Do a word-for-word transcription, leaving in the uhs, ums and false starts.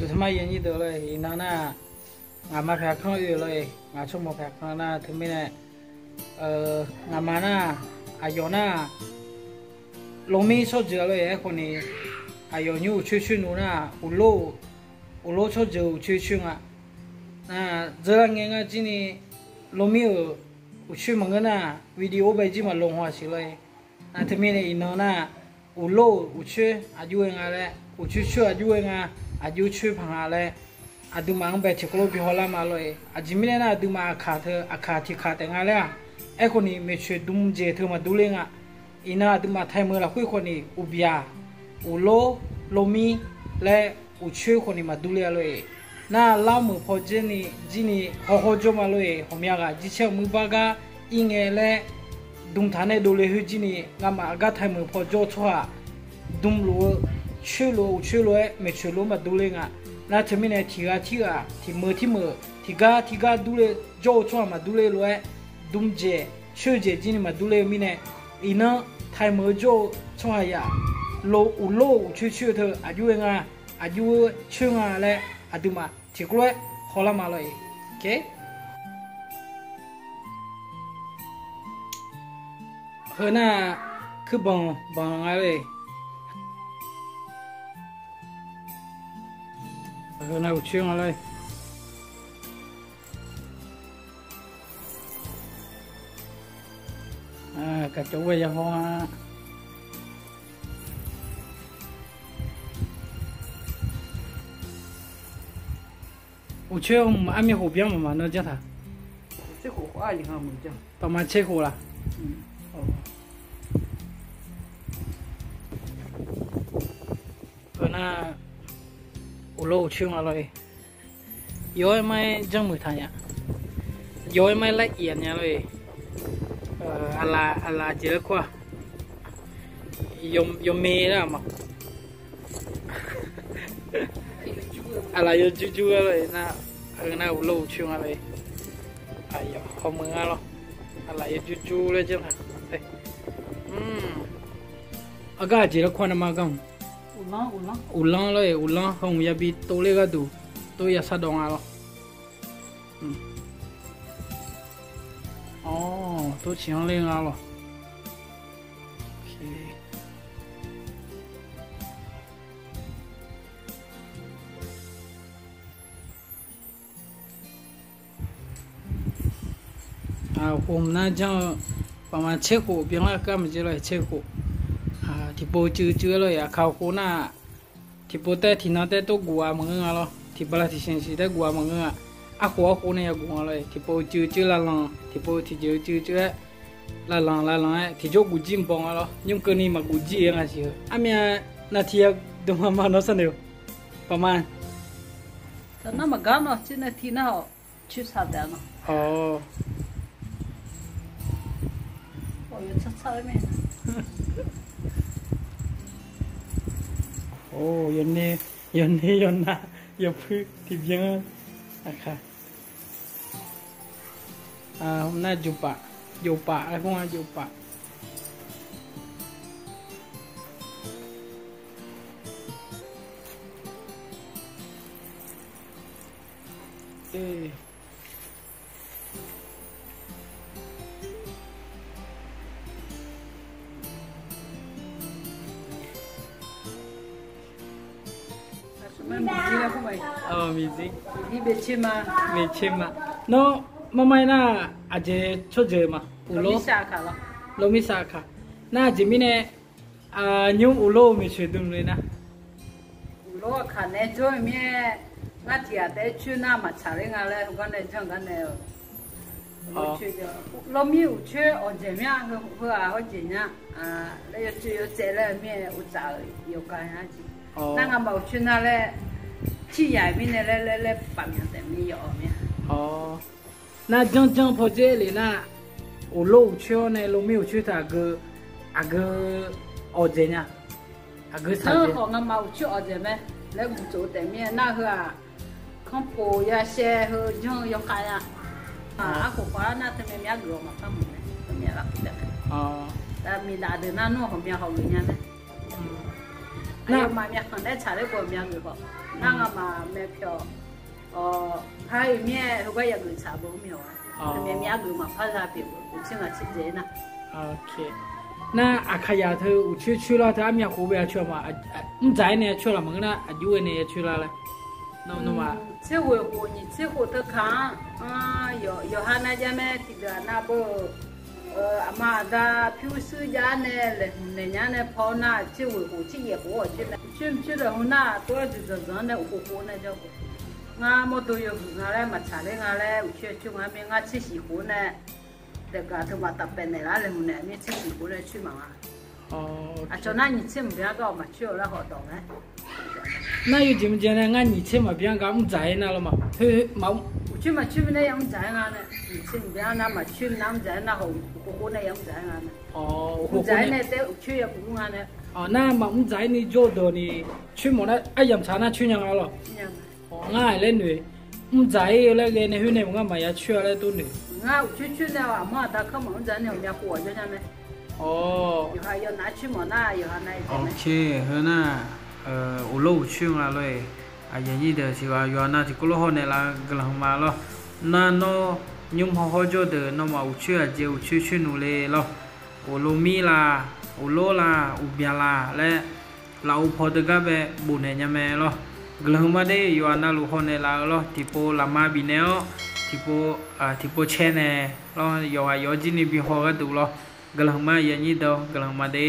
Teuqtaq mar yanyir deuq lor-eq, iqnan nar, ngaqma paeq kanr oe lor-eq, ngaq tsawrmawq paeq kanr nar teumirnae, ngaqma nar, aqyawf nar, lormir tsawrjeuq lor-eq, aerkhawf ni, aqyawf nymr uqcoer coer nmr nar, uqlor, uqlor tsawrjeuq uqcoer coer nga. Nar, dzeurlar ngae ngar jir ni, lormir-euq uqcoer maqngeur nar, video bae jir maqloq haw-a siq lor-eq. Nar teumirnae iqnan nar, uqlor-euq uqcoer aqjox ghae nga laer, uqcoer coer aqjox ghae nga, aqjox coer paq nga laer, aqduimaf-anr bae tiqkawv lof bi hawlar ma lor-eq. Aqjeq mirnae nar, aqduimaf aqkaq teu aqkaq tiqkaq taef nga laer-aq, aerkhawf ni maeqtsoeq dm jeq teu maqdur ler nga. Iqnan aqduimaf taemeuq lafkhoer khawf ni uqbyaq, uqlor, lormir laer uqcoer khawf ni maqdur ler-a lor-eq. Nar lar meuq paw dzer ni jir ni hawhaw jawr ma lor-eq, ghawqmya ghaq jircaer-eu muir bar gar ir ngae laer dm taq nae dovle khoer jir ni ngamaf aqgar taemeuq paw jawr-eu tsawrhaq dm lof-eu, coer lof-eu, uqcoer lof-aer maeqtsoeq lof-aer maqdur ler nga. Nar teumirnae tiqghaq tirghaq, tiqmeuq tirmeuq, tiqgar tirgar durler jawr-eu tsawrhaq maqdur ler lof-aer, dm jeq coer jeq jir ni maqdur ler-eu mirnae, iqnan taemeuq-eu jawr-eu tsawrhaq yaf, uqlor-eu uqcoer coer-eu teu aqjox ghae nga, aqjox coer nga laer aqduimaf tiqkawv lof-aer hawlar ma lor-eq. Heu nar, kuirbanq banq nga lor-eq. Heu nar uqcoer nga lor-eq. Gaqcawq ghae ya haw-a. Uqcoer hmq armyav khof byanr maqmaq nan janr taq. Paqma tser khof laf. Heu nar, uqlor uqcoer nga lor-eq. Yawr-aer mar-aer janrmuiq taq nya. Yawr-aer mar-aer lar iq nya lor-eq. Aqlaf aqlaf jeq laer kur-aq. Yawme lar ma. Aqlaf yawjur jur-aer lor-eq nar, heu nar uqlor uqcoer nga lor-eq. Aqyawf hawmuiq nga lor. Aqlaf yawjur jur laer janr-aq. Aqgar aqjeq laer kur-aq nar ma gar hmq. Uqlanr lor-eq, uqlanr heu hmq yabi tov ler gharduq tov ya sar dawv nga lor. Awr, tov ciq-anr ler nga lor. Khof hmq nar janr-eu, paqma tser khof byanlar kar maqjeq lor-eq, tser khof. Tiqpov cuiv cuiv-aer lor-eq, aqkaq khof nar, tiqpov taer tiqnan taer tov guf-a maqngeur nga lor, tiqbala tiqsiq siq taer guf-a maqngeur nga. Arkhof arkhof nae yaguq nga lor-eq, tiqpov cuiv cuiv lavlanq, tiqpov tiqjeq cuiv cuiv-aer lavlanq lavlanq-aer tiqjawr guf jir mqbaw nga lor, nymrkeuvni maqguf jir-aer nga siq-eu. Armyav navtiq yadm ma ma nawr sharnoeq-eu. Paqma. Taqnar maqgar nawr, tser navtiq nar-awq. Coer saq taef-a nawr. Awq, yawtsar tsar-aer mae. Awq, yawner yawnar yawpuir tiqbyan-anr aqkaq. Nar jovpaf, jovpaf laer kur-a, jovpaf. Miqtser ma. Nawr marmar-aer nar, aqjeq tsawrjeuq ma, uqlor, lormir saq aqkaq. Nar aqjeq mirnae, nymr uqlor-eu maeqtsoeq dm le nar, uqlor aqkaq nae jawr-eu mir-aer, ngar tiq ghaq taef-aer coer nar maqtsaq ler nga laer heugar nae janr gar nae-eu. Lormir uqcoer awqjeq mir-a, heu-aq hawjeq nya laer yawcoer yawtsaev laer-eu mir-aer uqtsaf-euq yawkaq nya jeq. Nar ngamaf uqcoer nar laer, ciryaq-iq mirnae laer laer laer paf myanr taef mir yawf-awq mir-a. Nar janr janr pawdzer le nar, uqlor uqcoer-awr nae lormir uqcoer taq aqgeu, aqgeu awqdzaeq nya. Aqgeu saqdzaeq khawf ngamaf uqcoer awqdzaeq mae laer guf tsof-eu taef mir-a. Nar heu-aq, kanrpoq yashaev heu janr-eu yawkhav-a. Arkhof khawf-ar nar teumyav myav geuf-awq maqpar muiq mae, teumyav lar kur taef mae. Miqdaf deuq nar nmr ghawqmya hawgeuf nya mae. Aqyawfmaf myavkhanq nae tsaqler bawq myavgeuf khawf, nar ngamaf maeq pyawq, aq, par-iq mir-aer heugar yaqgeuf tsaq beu mr-awq-a. Myav myav geuf maqpar za pyeuf-eu uqtser ngaq tser dzaeq-ir nar. Nar Aqkaqyaq teu uqcoer coer lar teu armyav khof bae ya coer-a ma, mr dzaq-ir nae ya coer laf maqngeur nar aqjox-aer nae ya coer lar laer. Tser ghoeq khof nyiq tser khof teu kaq-anr, yawqha nav jav mae tiqdeuq-aq nav beu-eu, aqma aqda pyurshuir jav-ar nae laeqhmq naeq nya nae paw nar tser ghoeq khof tser yaef khof-awr coer mae. Coer mq coer laeqhmq nar tov-aer duq dzanqdzanq-anr nae uqkhof khof nae jawr khof. Ngar mawrdo yawhuiq nga laer maqtsaq ler nga laer uqcoer coer nga mir ngar tser shiq khof nae daefgaq teu maq taf paef naeq lar laeqhmq naeq mir tser shiq khof nae coer maq nga. Aqcawq nar nyiq tser maqbyan gar-awq maqcoer-awq laer khawf dawq mae. Nar yawjeq maqjeq nae ngar nyiq tser maqbyan gar mr dzaq-ir nar lawr ma. Uqcoer maqcoer mirnae ya mr dzaq-ir nga nae. Nyiq tser maqbyan nar maqcoer mirnae mr dzaq-ir nar khawf uqkhof khof nae ya mr dzaq-ir nga nae. Mr dzaq-ir nae taef uqcoer ya buf nga nae. Nar maqmr dzaq-ir ni jawr-eu deuq ni coer mawf nar aryamq tsaq nar coer nya nga lawr. Ngar-aq laer noeq, mr dzaq-ir-eu laer ghae nae khoer nae maqngar maqya coer-a laer tov noeq. Ngar uqcoer coer nae aqmanr aqda kanr maqmr dzaq-ir nae ghawqmya khof-aq jawr nya mae. Yawqha yawnav coer mawf nar yawqha nav-ir taef mae. Heu nar, uqlor uqcoer nga lor-eq. Aqyuif aqnyir deuq tiq ghaq yawqha nav tiqkawv lof haw naeq laf-eu guiqlanq ma lawr. Nar nawr nymr haw hawr jawr deuq nawmaf uqcoer aqjeq uqcoer coer nuq le lawr. Uqlor mir la, uqlor la, uqbyan la laer lafov paw deuq gar bae bofnaeq nya mae lawr. Guiqlanq ma de, yawqha navluf haw naeq laf-eu lawr. Tiqpov lafma bifnaeq-awr, tiqpov, tiqpov cae nae lawr, yawqghaq yawf-awr jir ni bi haw gharduq lawr. Guiqlanq ma aqyuif aqnyir deuq, guiqlanq ma de.